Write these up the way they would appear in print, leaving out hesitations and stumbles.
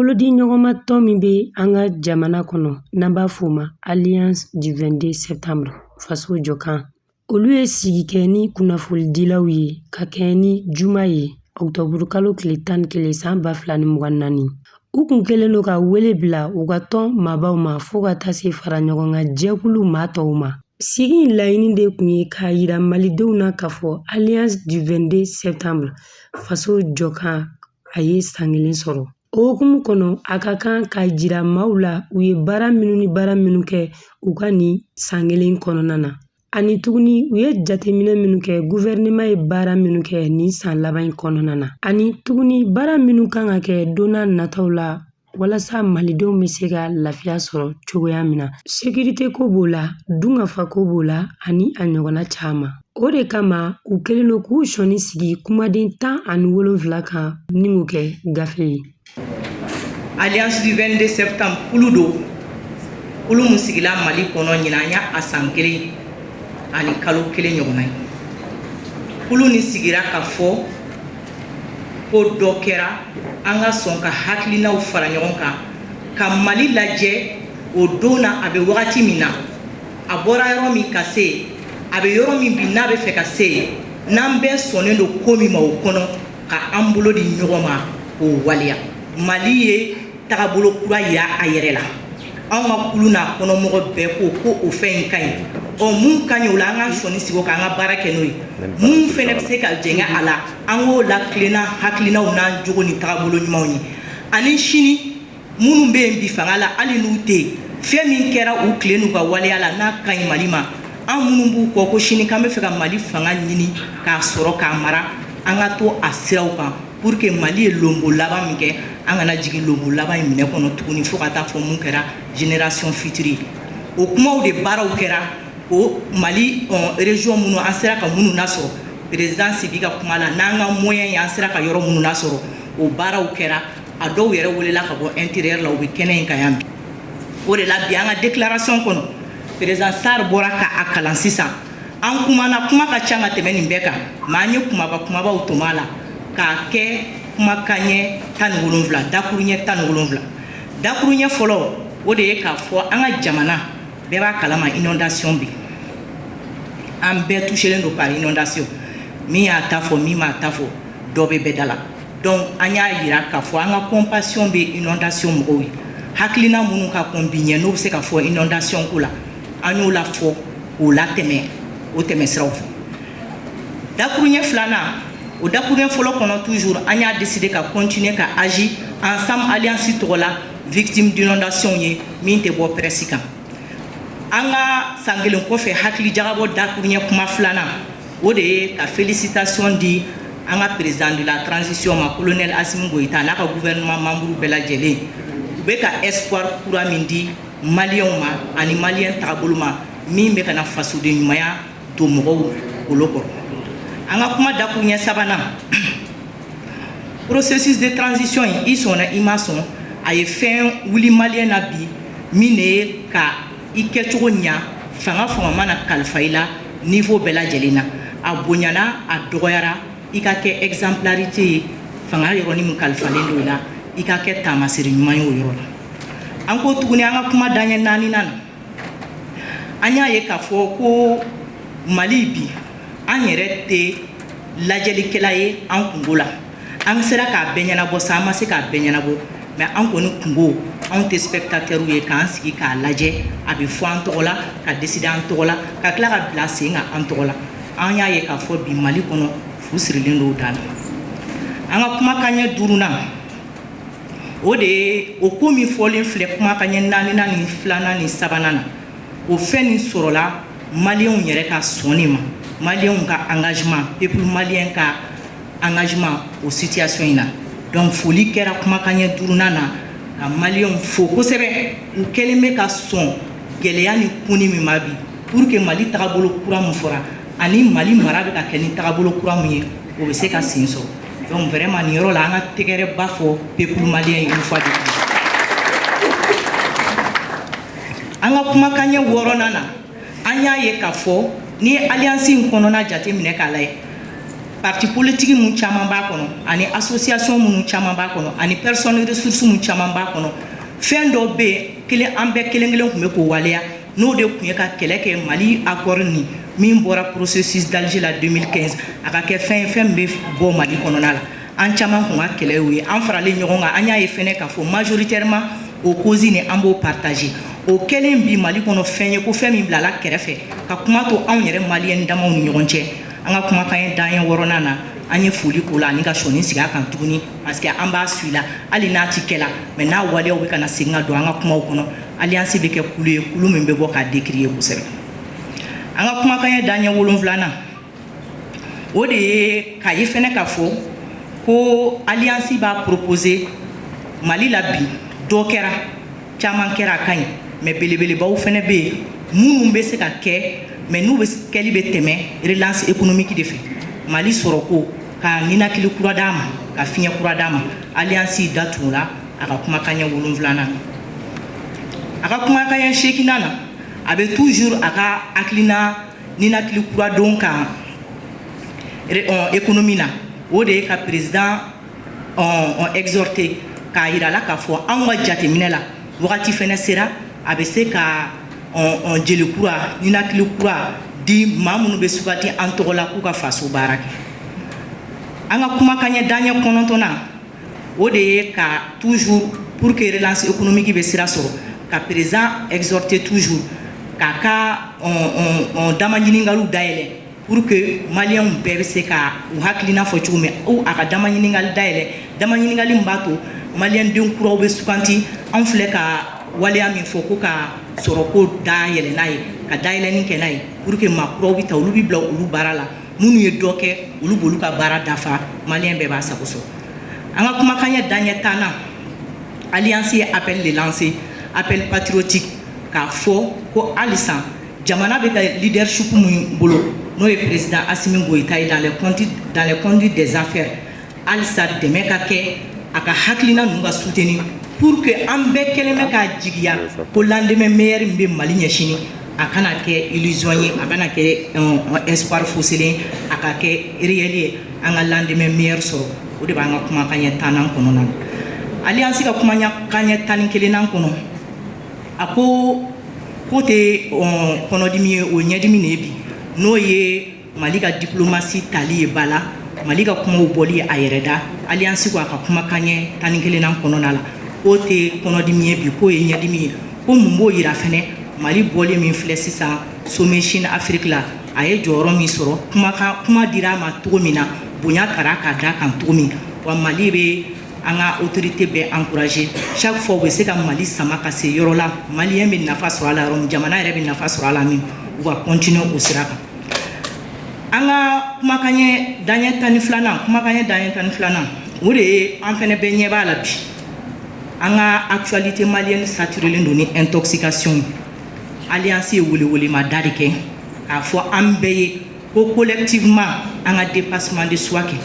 Bolodiɲɔgɔnma tɔn min bɛ an ka jamana kɔnɔ, n'an b'a f'o ma Alliance du 22 septembre, faso jɔkan, olu ye sigi kɛ ni kunnafonidilaw ye ka kɛɲɛ ni juma ye, ɔkutɔburu kalo tile 11 san 2024. U kun kɛlen don ka wele bila u ka tɔn maabaw ma, fo ka taa se fara ɲɔgɔn kan jɛkulu maa tɔw ma. Sigi in laɲini de tun ye k'a yira malidenw na k'a fɔ Alliance du 22 septembre, faso jɔkan, a ye san kelen sɔrɔ. O hukumu kɔnɔ, a ka kan k'a jira maaw la u ye baara minnu ni baara minnu kɛ u ka nin san kelen kɔnɔna na, ani tuguni u ye jateminɛ minnu kɛ, gouvernement ye baara minnu kɛ nin san laban in kɔnɔna na, ani tuguni baara minnu kan ka kɛ don n'a nataw la walasa malidenw bɛ se ka lafiya sɔrɔ cogoya min na. Sécurité ko b'o la, dunkafa ko b'o la, ani a ɲɔgɔnna caman. O de kama u kɛlen don k'u sɔnni sigi kumaden 17 kan ni k'o kɛ gafe ye. Alliance du 22 septembre kulu don, kulu mun sigila Mali kɔnɔ ɲinan y'a a san kelen ani kalo kelen ɲɔgɔnna ye. Kulu nin sigira ka fɔ ko dɔ kɛra, an ka sɔn ka hakilinaw fara ɲɔgɔn kan ka Mali lajɛ o don na, a bɛ wagati min na, a bɔra yɔrɔ min ka se, a bɛ yɔrɔ min bi, n'a bɛ fɛ ka se, n'an bɛɛ sɔnnen don ko min ma o kɔnɔ, ka an bolo di ɲɔgɔn ma k'o waleya. Mali ye tagabolo kura yira a yɛrɛ la. Anw ka kulu n'a kɔnɔmɔgɔ bɛɛ ko ko o fɛn in ka ɲi. Ɔ, mun ka ɲi o la, an ka sɔnni sigi o kan, an ka baara kɛ n'o ye. Mun fɛnɛ bɛ se ka jɛngɛ a la, an k'o lakilenna hakilinaw n'an jogo ni tagabolo ɲumanw ye. Ani sini, minnu bɛ yen bi fanga la, hali n'u tɛ yen, fɛn min kɛra u tile n'u ka waleya la, n'a ka ɲi Mali ma, an minnu b'u kɔ ko sini k'an bɛ fɛ ka Mali fanga ɲini k'a sɔrɔ k'a mara, an ka to a siraw kan pour que Mali ye lonbo laban min kɛ, an kana jigin lonbo laban in minɛ kɔnɔ tuguni, fo ka taa fɔ mun kɛra génération future ye. O kumaw de baaraw kɛra o Mali région minnu, an sera ka minnu nasɔrɔ, président Sibi ka kuma la, n'an ka moyen ye, an sera ka yɔrɔ minnu nasɔrɔ, o baaraw kɛra. A dɔw yɛrɛ welela ka bɔ intérieur la, u bɛ kɛnɛ in kan yan bi. O de la bi, an ka déclaration kɔnɔ, président Sar bɔra ka a kalan sisan. An kumana, kuma ka ca ka tɛmɛ nin bɛɛ kan, mais an ye kumaba kumabaw tɔmɔ a la k'a kɛ kumakan ɲɛ 17, dakuruɲɛ 17. Dakuruɲɛ fɔlɔ, o de ye k'a fɔ an ka jamana bɛɛ b'a kalama, inondation bɛ, an bɛɛ touchelen don par inondation. Min y'a ta fɔ, min m'a ta fɔ, dɔ bɛ bɛɛ da la. Donc an y'a yira k'a fɔ an ka compassion bɛ inondation mɔgɔw ye. Hakilina minnu ka kɔn bi ɲɛ, n'o bɛ se ka fɔ inondation ko la, an y'o la fɔ k'o latɛmɛ o tɛmɛ siraw fɛ. Dakuruɲɛ filanan, o dakuruɲɛ fɔlɔ kɔnɔ toujours, an y'a décidé ka continuer ka agir ensemble alliance tɔgɔ la victime d'inondation ye, min tɛ bɔ presse kan. An ka san kelen kɔfɛ, hakili jagabɔ dakuruɲɛ kuma filanan, o de ye ka félicitation di an ka président de la transition ma, colonel Assimi Goïta, n'a ka gouvernement membre bɛɛ lajɛlen. U bɛ ka espoir kura min di maliyɛnw ma ani maliyɛn tagabolo ma, min bɛ ka na fasoden ɲumanya don mɔgɔw bolo kɔrɔ. An ka kuma dakuruɲɛ sabanan, processus de transition in, i sɔnna, i ma sɔn, a ye fɛn wuli maliyɛn na bi, min de ye ka i kɛcogo ɲa. Fanga fanga mana kalifa i la niveau bɛɛ lajɛlen na, a bonyana, a dɔgɔyara, i ka kɛ exemplarité ye. Fanga yɔrɔnin min kalifalen don i la, i ka kɛ taamasere ɲuman ye o yɔrɔ la. An ko tuguni, an ka kuma daɲɛ naaninan na, an y'a ye k'a fɔ ko Mali bi, an yɛrɛ tɛ lajɛlikɛla ye an kungo la. An sera k'a bɛɛ ɲɛnabɔ sa, an ma se k'a bɛɛ ɲɛnabɔ, mais an kɔni kungo, anw tɛ spectateur ye k'an sigi k'a lajɛ, a bɛ fɔ an tɔgɔ la, ka décider an tɔgɔ la, ka tila ka bila sen kan an tɔgɔ la. An y'a ye k'a fɔ bi, Mali kɔnɔ, fu sirilen don dan na. An ka kumakan ɲɛ duurunan, o de ye o ko min fɔlen filɛ kumakan ɲɛ naaninan ni filanan ni sabanan na. O fɛn nin sɔrɔla maliyɛnw yɛrɛ ka sɔnni ma, maliyɛnw ka engagement, peuple malien ka engagement o situation in na. Donc foli kɛra kumakan ɲɛ duurunan na ka maliyɛnw fo kosɛbɛ. U kɛlen bɛ ka sɔn gɛlɛya ni kunni min ma bi, pour que Mali tagabolo kura min fɔra ani Mali mara bɛ ka kɛ ni tagabolo kura min ye, o bɛ se ka sen sɔrɔ. Donc vraiment, nin yɔrɔ la, an ka tɛgɛrɛba fɔ peuple malien ye une fois de plus. An ka kumakan ɲɛ wɔɔrɔnan na, an y'a ye k'a fɔ n'i ye alliance in kɔnɔna jateminɛ k'a lajɛ, Parti politique mun caman b'a kɔnɔ, ani association minnu caman b'a kɔnɔ, ani personne ressource mun caman b'a kɔnɔ, fɛn dɔ bɛ yen kelen, an bɛɛ kelen kelen tun bɛ k'o waleya, n'o de tun ye ka kɛlɛ kɛ Mali accord nin min bɔra processus d'Alger la 2015, a ka kɛ fɛn ye, fɛn min bɛ bɔ Mali kɔnɔna la. An caman tun ka kɛlɛ y'o ye. An faralen ɲɔgɔn kan, an y'a ye fɛnɛ k'a fɔ majoritairement o cause nin, an b'o partager. O kɛlen bi Mali kɔnɔ, fɛn ye ko fɛn min bilala kɛrɛfɛ ka kuma to anw yɛrɛ maliyɛn damaw ni ɲɔgɔn cɛ. An ka kumakan ye dan ye wɔɔrɔnan na, an ye foli k'o la ani ka sɔnni sigi a kan tuguni, parce que an b'a suit la, hali n'a ti kɛ la, mais n'a waleyaw bɛ ka na segin ka don an ka kumaw kɔnɔ, alliance bɛ kɛ kulu ye, kulu min bɛ bɔ k'a décrier kosɛbɛ. An ka kumakan ye dan ɲɛ wolonfilanan, o de ye k'a ye fɛnɛ k'a fɔ ko alliance b'a proposer Mali la bi. Dɔ kɛra, caman kɛra, a ka ɲi, mais belebelebaw fɛnɛ bɛ yen minnu bɛ se ka kɛ, mais n'u bɛ kɛli bɛ tɛmɛ relance économique de fɛ. Mali sɔrɔ ko ka ninakili kura d'a ma, ka fiɲɛ kura d'a ma, alliance da tun la a ka kumakan ɲɛ wolonfilanan na. A ka kumakan ɲɛ seeginnan na, a bɛ toujours a ka hakilina ninakili kura don kan économie na. O de ye ka président exhorter k'a yira la k'a fɔ anw ka jateminɛ la, wagati fɛnɛ sera a bɛ se ka jeli kura, ninakili kura di maa minnu bɛ sugandi an tɔgɔ la k'u ka faso baara kɛ. An ka kumakan ɲɛ danɲɛ kɔnɔntɔnna, o de ye ka toujours, pour que relance économique bɛ sira sɔrɔ, ka président exhorter toujours k'a ka dama ɲininkaliw dayɛlɛ pour que maliyɛnw bɛɛ bɛ se ka u hakilina fɔ cogo min, ou a ka dama ɲininkali dayɛlɛ, dama ɲininkali min b'a to maliyɛnden kuraw bɛ suganti. Anw filɛ ka waleya min fɔ ko ka sɔrɔ ko dayɛlɛ n'a ye, ka dayɛlɛnni kɛ n'a ye, pour que maa kuraw bɛ ta, olu bɛ bila olu baara la. Minnu ye dɔ kɛ, olu b'olu ka baara dafa, maliyɛn bɛɛ b'a sago sɔrɔ. An ka kumakan ɲɛ danɲɛ tannan, alliance ye appel de lancer, appel patriotique, k'a fɔ ko halisa jamana bɛ ka leadership min bolo, n'o ye président Assimi Goïta ye dans les conduites des affaires, halisa dɛmɛ ka kɛ a ka hakilina ninnu ka soutenir, pour que an bɛɛ kɛlen bɛ k'a jigiya ko lendemain meilleur min bɛ Mali ɲɛsini, a kana kɛ illusion ye, a kana kɛ espoir faussé, a ka kɛ réel ye, an ka lendemain meilleur sɔrɔ. O de b'an ka kumakan ɲɛ tannan kɔnɔna na. Alliance ka kumakan ɲɛ 11nan kɔnɔ, a ko ko tɛ kɔnɔdimi ye, o ɲɛdimi de ye bi, n'o ye Mali ka diplomatie tali ye ba la, Mali ka kumaw bɔli a yɛrɛ da. Alliance ko a ka kumakan ɲɛ 11nan kɔnɔna la, k'o tɛ kɔnɔdimi ye bi, k'o ye ɲɛdimi ye. Ko mun b'o yira fɛnɛ? Mali bɔli min filɛ sisan sommet Chine Afrique la, a ye jɔyɔrɔ min sɔrɔ, kumakan kuma dira a ma cogo min na, bonya tara k'a d'a kan cogo min wa, Mali bɛ an ka autorité bɛɛ encourager chaque fois u bɛ se ka Mali sama ka se yɔrɔ la, maliyɛn bɛ nafa sɔrɔ a la yɔrɔ min, jamana yɛrɛ bɛ nafa sɔrɔ a la min, u ka continuer o sira kan. An ka kumakan ɲɛ danɲɛ 12nan, kumakan ɲɛ danɲɛ 12nan, o de ye an fɛnɛ bɛɛ ɲɛ b'a la bi, an ka actualité malienne saturelen don ni intoxication ye. Alliance ye welewelema da de kɛ k'a fɔ an bɛɛ ye ko collectivement an ka dépassement de soi kɛ.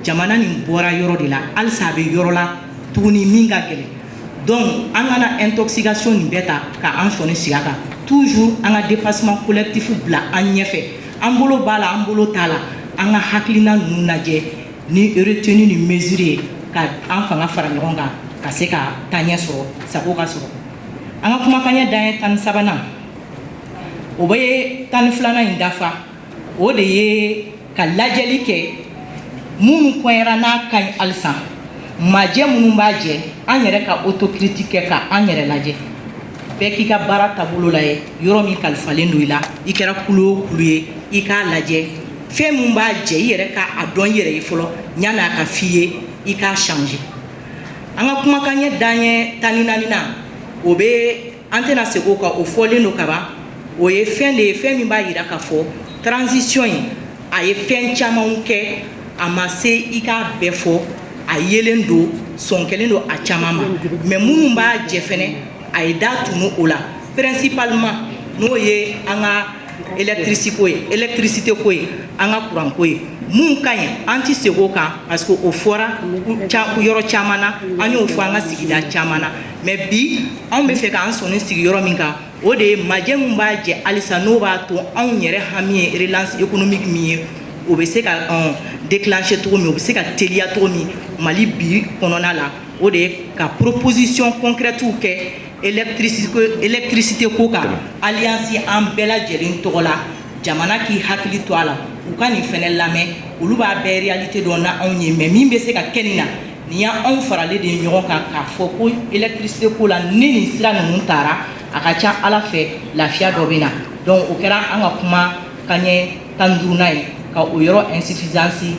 Jamana nin bɔra yɔrɔ de la, halisa a bɛ yɔrɔ la tuguni min ka gɛlɛn. Donc an kana intoxication nin bɛɛ ta ka an sɔnni sigi a kan. Toujours an ka dépassement collectif bila an ɲɛfɛ, an bolo b'a la, an bolo t'a la, an ka hakilina ninnu lajɛ ni retenue ni mesure ye, ka an fanga fara ɲɔgɔn kan ka se ka taaɲɛ sɔrɔ, sago ka sɔrɔ. An ka kumakan ɲɛ dan ye 13nan, o bɛ 12nan in dafa. O de ye ka lajɛli kɛ minnu kɔɲɛra n'a ka ɲi, halisa majɛ minnu b'a jɛ, an yɛrɛ ka autocritique kɛ ka an yɛrɛ lajɛ. Bɛɛ k'i ka baara taabolo lajɛ, yɔrɔ min kalifalen don i la, i kɛra kulu o kulu ye, i k'a lajɛ fɛn min b'a jɛ, i yɛrɛ ka a dɔn i yɛrɛ ye fɔlɔ yanni a ka f'i ye i k'a changer. An ka kumakan ɲɛ danɲɛ 14nan, o bɛ an tɛna segin o kan, o fɔlen don kaban. O ye fɛn de ye, fɛn min b'a yira k'a fɔ transition in, a ye fɛn camanw kɛ, a ma se i k'a bɛɛ fɔ, a yelen don, sɔn kɛlen don a caman ma, mais minnu b'a jɛ fɛnɛ, a ye da tunu o la, principalement n'o ye an ka électricité ko ye, électricité ko ye, an ka courant ko ye. Mun ka ɲi, an ti segin o kan, parce que o fɔra yɔrɔ caman na, an y'o fɔ an ka sigida caman na. Mais bi, anw bɛ fɛ k'an sɔnni sigi yɔrɔ min kan, o de ye majɛ min b'a jɛ halisa, n'o b'a to anw yɛrɛ hami ye relance économique min ye, O bɛ se ka déclencher cogo min, o bɛ se ka teliya cogo min Mali bi kɔnɔna la, o de ye ka proposition concrète kɛ électricité ko kan. Alliance an bɛɛ lajɛlen tɔgɔ la, jamana k'i hakili to a la, u ka nin fɛnɛ lamɛn. Olu b'a bɛɛ réalité dɔn na anw ye, mais min bɛ se ka kɛ nin na, nin y'anw faralen de ye ɲɔgɔn kan k'a fɔ ko électricité ko la, ni nin sira ninnu taara, a ka ca Ala fɛ, lafiya dɔ bɛ na. Donc o kɛra an ka kuma kaɲɛ 15nan ye, ka o yɔrɔ insuffisance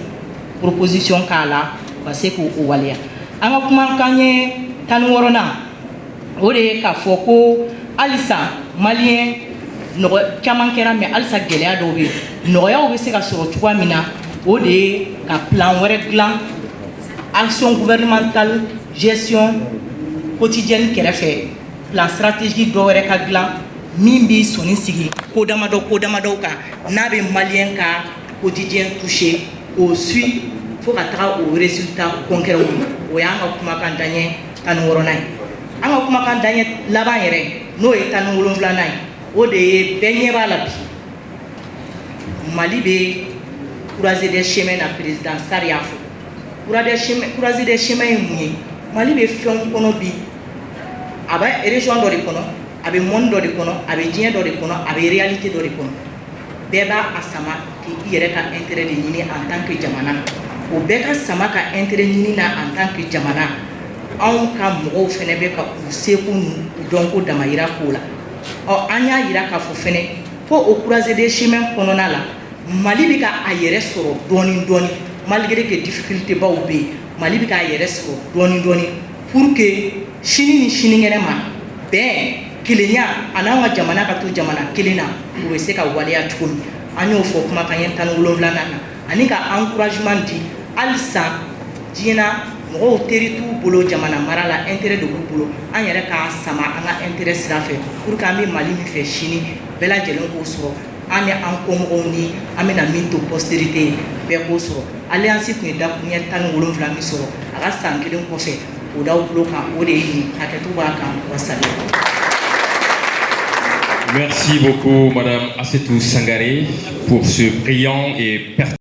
proposition k'a la, u ka se k'o waleya. An ka kuma kaɲɛ 16nan, o de ye k'a fɔ ko halisa maliyɛn nɔgɔ caman kɛra, mais halisa gɛlɛya dɔw bɛ yen. Nɔgɔyaw bɛ se ka sɔrɔ cogoya min na, o de ye ka plan wɛrɛ dilan action gouvernementale gestion quotidienne kɛrɛfɛ, plan stratégique dɔ wɛrɛ ka dilan min b'i sɔnni sigi ko damadɔ ko damadɔw kan, n'a bɛ maliyɛn ka quotidien toucher, k'o suit fo ka taga o résultat concret. O y'an ka kumakan daɲɛ 16nan ye. An ka kumakan daɲɛ laban yɛrɛ, n'o ye 17nan ye, o de ye bɛɛ ɲɛ b'a la bi, Mali bɛ croisée des chemins na. Président Sar y'a fɔ, croisée des chemins ye mun ye? Mali bɛ fɛnw kɔnɔ bi, a bɛ région dɔ de kɔnɔ, a bɛ monde dɔ de kɔnɔ, a bɛ diɲɛ dɔ de kɔnɔ, a bɛ réalité dɔ de kɔnɔ. Bɛɛ b'a a sama k'i yɛrɛ ka intérêt de ɲini en tant que jamana. O bɛɛ ka sama ka intérêt ɲini na en tant que jamana, anw ka mɔgɔw fɛnɛ bɛ ka u seko n'u dɔnko damayira k'o la. Ɔ, an y'a yira k'a fɔ fɛnɛ ko o croisée des chemins kɔnɔna la, Mali bɛ ka a yɛrɛ sɔrɔ dɔɔni dɔɔni, malgré que difficulté baw bɛ yen. Mali bɛ k'a yɛrɛ sɔrɔ dɔɔni dɔɔni pour que sini ni sinikɛnɛ ma, bɛn, kelenya a n'an ka jamana ka to jamana kelen na, o bɛ se ka waleya cogo min. An y'o fɔ kumakan ɲɛ 17nan na, ani ka encouragement di halisa diɲɛ na mɔgɔw teri t'u bolo jamana mara la, intérêt de b'u bolo. An yɛrɛ k'a sama an ka intérêt sira fɛ pour que an bɛ Mali min fɛ sini, bɛɛ lajɛlen k'o sɔrɔ, an ni an kɔmɔgɔw ni an bɛna min to postérité ye, bɛɛ k'o sɔrɔ. Alliance tun ye dakuruɲɛ 17 min sɔrɔ a ka san kelen kɔfɛ, o d'aw tulo kan, o de ye nin. Hakɛto b'a kan, wasalaam. Merci beaucoup, Madame Assetou Sangaré, pour ce brillant et pertinent